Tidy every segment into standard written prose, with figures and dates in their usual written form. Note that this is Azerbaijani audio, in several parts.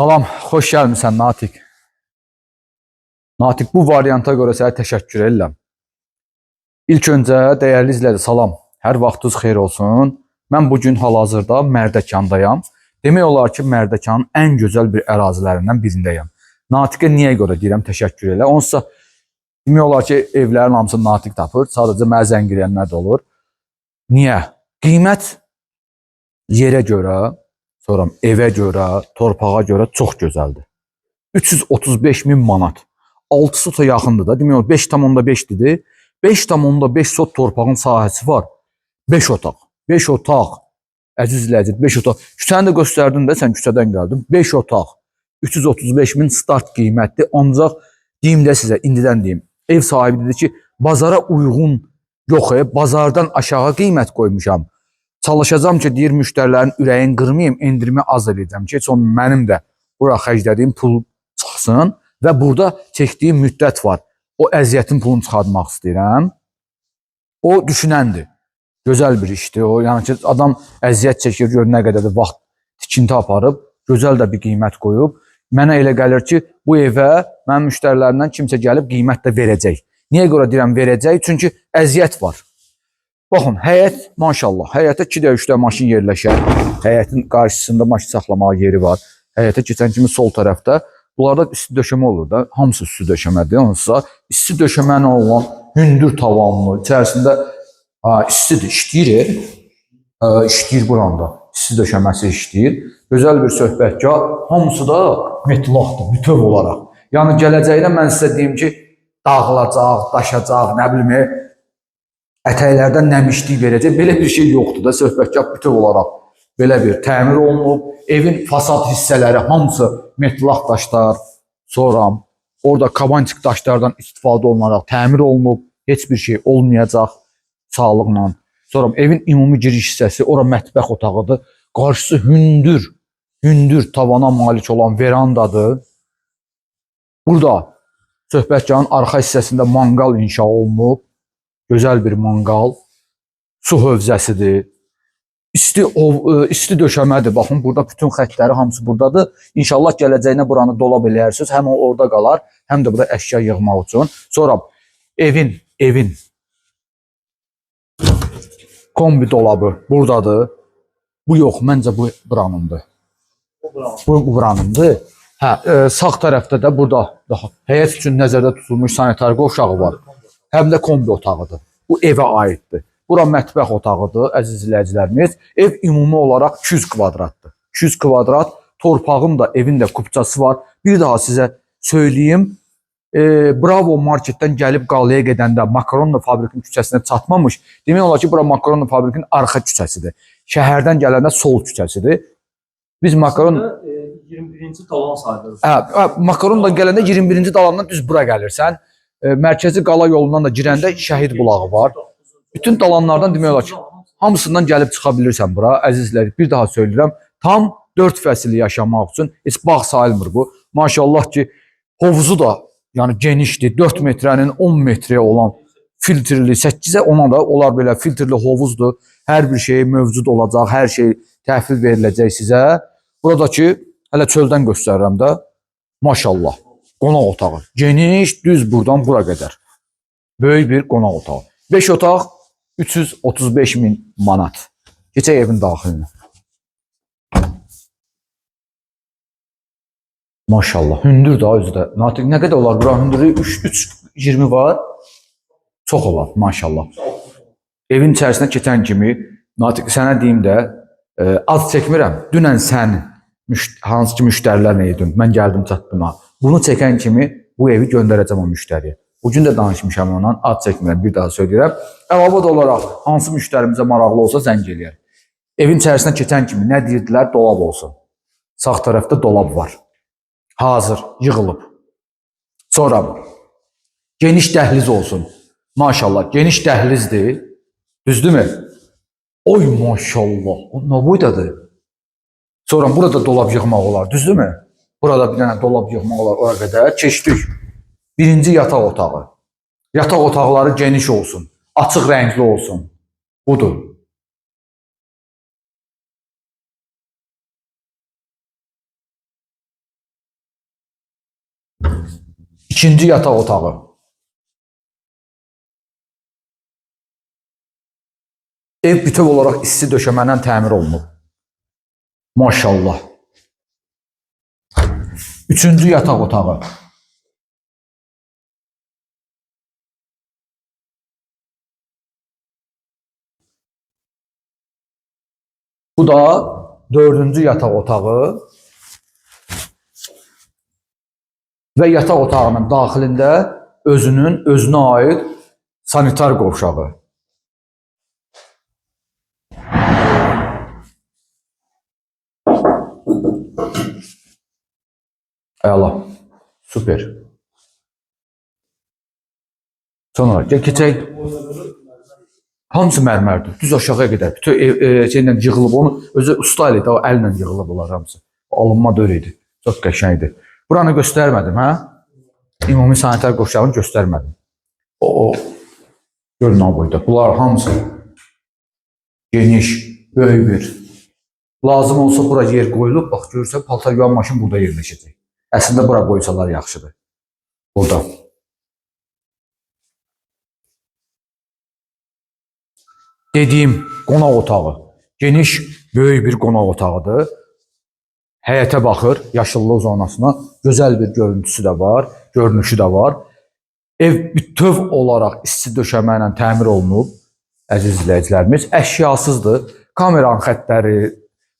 Salam, xoş gəlmisən Natiq. Natiq, bu varianta görə sənə təşəkkür edirəm. İlk öncə dəyərli izləyici, salam. Hər vaxtınız xeyir olsun. Mən bu gün hal-hazırda Mərdəkandayam. Demək olar ki, Mərdəkanın ən gözəl bir ərazilərindən birindəyəm. Natiqə niyə görə deyirəm təşəkkür elə. Onsa demək olar ki, evlərin hamısını Natiq tapır. Sadəcə mənə zəng eləyənlər də olur. Niyə? Qiymət yerə görə, sonra evə görə, torpağa görə çox gözəldir. 335 min manat. 6 sota yaxındır da. Demək olar 5,5 dedi. 5,5 sot torpağın sahəsi var. 5 otaq. 5 otaq. Əziz izləyici, 5 otaq. Küçəni də göstərdim də, sən küçədən gəldin. 5 otaq. 335 min start qiymətdir. Ancaq deyim də sizə, indidən deyim. Ev sahibi dedi ki, bazara uyğun yox, bazardan aşağı qiymət qoymuşam. Çalışacağam ki, deyir müştərilərin ürəyini qırmayım, endirimi az eləyəcəm ki, heç o mənim də bura xərclədiyim pul çıxsın və burada çəkdiyim müddət var. O əziyyətin pulunu çıxartmaq istəyirəm. O düşünəndir. Gözəl bir işdir o. Yəni ki, adam əziyyət çəkir, gör nə qədər də vaxt tikinti aparıb, gözəl də bir qiymət qoyub. Mənə elə gəlir ki, bu evə mənim müştərilərimdən kimsə gəlib qiymət də verəcək. Niyə görə deyirəm verəcək? Çünki əziyyət var. Baxın, həyət maşallah, həyətə 2 də 3 də maşın yerləşər. Həyətin qarşısında maşın saxlamağa yeri var. Həyətə keçən kimi sol tərəfdə bunlarda isti döşəmə olur da. Hamısı isti döşəmədir. Hansısa isti döşəmə olan hündür tavanlı, içərisində ha, istidir, işləyir. İşləyir buranda. İsti döşəməsi işləyir. Gözəl bir söhbətgah. Hamısı da metlaqdır, bütöv olaraq. Yəni gələcəkdə mən sizə deyim ki, dağılacaq, daşacaq, nə bilim, ətəklərdən nəmişlik verəcək. Belə bir şey yoxdur da, söhbətgah bütöv olaraq belə bir təmir olunub. Evin fasad hissələri hamısı metlaq daşlar, sonra orada kabançik daşlardan istifadə olunaraq təmir olunub. Heç bir şey olmayacaq sağlıqla. Sonra evin ümumi giriş hissəsi, ora mətbəx otağıdır. Qarşısı hündür, hündür tavana malik olan verandadır. Burada söhbətgahın arxa hissəsində manqal inşa olunub. Gözəl bir manqal. Su hövzəsidir. İsti isti döşəmədir. Baxın, burada bütün xəttləri hamısı buradadır. İnşallah gələcəyinə buranı dolab eləyərsiniz. Həm o orada qalar, həm də burada əşya yığmaq üçün. Sonra evin kombi dolabı buradadır. Bu yox, məncə bu buranındır. Bu buranındır. Hə, sağ tərəfdə də burada daha həyət üçün nəzərdə tutulmuş sanitar qovşağı var. Həm də kombi otağıdır. Bu evə aiddir. Bura mətbəx otağıdır, əziz izləyicilərimiz. Ev ümumi olaraq 200 kvadratdır. 200 kvadrat torpağın da, evin də kupçası var. Bir daha sizə söyləyim. Bravo marketdən gəlib qalaya gedəndə Makaronla fabrikin küçəsinə çatmamış. Demək olar ki, bura Makaronla fabrikin arxa küçəsidir. Şəhərdən gələndə sol küçəsidir. Biz makaron 21-ci dalan sayılır. Hə, makaronla gələndə 21-ci dalandan düz bura gəlirsən. Mərkəzi qala yolundan da girəndə Şəhid bulağı var. Bütün dalanlardan demək olar ki, hamısından gəlib çıxa bilirsən bura. Əzizlər, bir daha söyləyirəm, tam 4 fəsilli yaşamaq üçün heç bağ sayılmır bu. Maşallah ki, hovuzu da yəni genişdir. 4 metrənin 10 metrəyə olan filtrli 8-ə 10-a da olar belə filtrli hovuzdur. Hər bir şey mövcud olacaq, hər şey təhvil veriləcək sizə. Buradakı hələ çöldən göstərirəm də. Maşallah. Qonaq otağı. Geniş, düz buradan bura qədər. Böyük bir qonaq otağı. 5 otaq 335 min manat. Keçək evin daxilinə. Maşallah. Hündür daha özü də. Natiq nə qədər olar bura hündürlüyü 3 3.20 var. Çox olar maşallah. Evin içərisinə keçən kimi Natiq sənə deyim də, az çəkmirəm. Dünən sən hansı ki müştərilərlə idin. Mən gəldim çatdım ha. Bunu çəkən kimi bu evi göndərəcəm o müştəriyə. Bu gün də danışmışam ondan, ad çəkmirəm, bir daha söyləyirəm. Əlavə də olaraq hansı müştərimizə maraqlı olsa zəng eləyər. Evin içərisinə keçən kimi nə deyirdilər? Dolab olsun. Sağ tərəfdə dolab var. Hazır, yığılıb. Sonra geniş dəhliz olsun. Maşallah, geniş dəhlizdir. Düzdürmü? Oy maşallah. O nə boydadır? Sonra burada dolab yığmaq olar, düzdürmü? Burada bir dənə dolab yığmaq olar ora qədər. Keçdik. Birinci yataq otağı. Yataq otaqları geniş olsun. Açıq rəngli olsun. Budur. İkinci yataq otağı. Ev bütöv olaraq isti döşəmə təmir olunub. Maşallah. Üçüncü yataq otağı. Bu da dördüncü yataq otağı. Və yataq otağının daxilində özünün özünə aid sanitar qovşağı. Əla. Super. Sonra gəl keçək. Hamısı mərmərdir. Düz aşağıya qədər. Bütün ev şeylə yığılıb onu özü usta elə idi, o əllə yığılıb onlar hamısı. Alınma deyil idi. Çox qəşəng idi. Buranı göstərmədim, hə? Ümumi sanitar qovşağını göstərmədim. O gör nə boyda. Bunlar hamısı geniş, böyük bir. Lazım olsa bura yer qoyulub, bax görürsən paltar yuyan maşın burada yerləşəcək. Əslində bura qoysalar yaxşıdır. Burada. Dediyim qonaq otağı. Geniş, böyük bir qonaq otağıdır. Həyətə baxır, yaşıllıq zonasına. Gözəl bir görüntüsü də var, görünüşü də var. Ev bütöv olaraq isti döşəmə ilə təmir olunub, əziz izləyicilərimiz. Əşyasızdır. Kameranın xəttləri,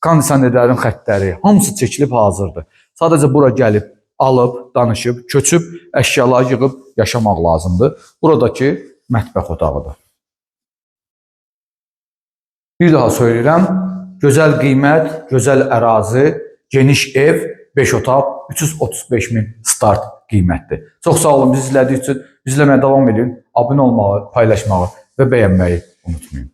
kondisionerlərin xəttləri hamısı çəkilib hazırdır. Sadəcə bura gəlib, alıb, danışıb, köçüb, əşyaları yığıb yaşamaq lazımdır. Buradakı mətbəx otağıdır. Bir daha söyləyirəm, gözəl qiymət, gözəl ərazi, geniş ev, 5 otaq, 335 min start qiymətdir. Çox sağ olun bizi izlədiyiniz üçün. Bizləməyə davam edin. Abunə olmağı, paylaşmağı və bəyənməyi unutmayın.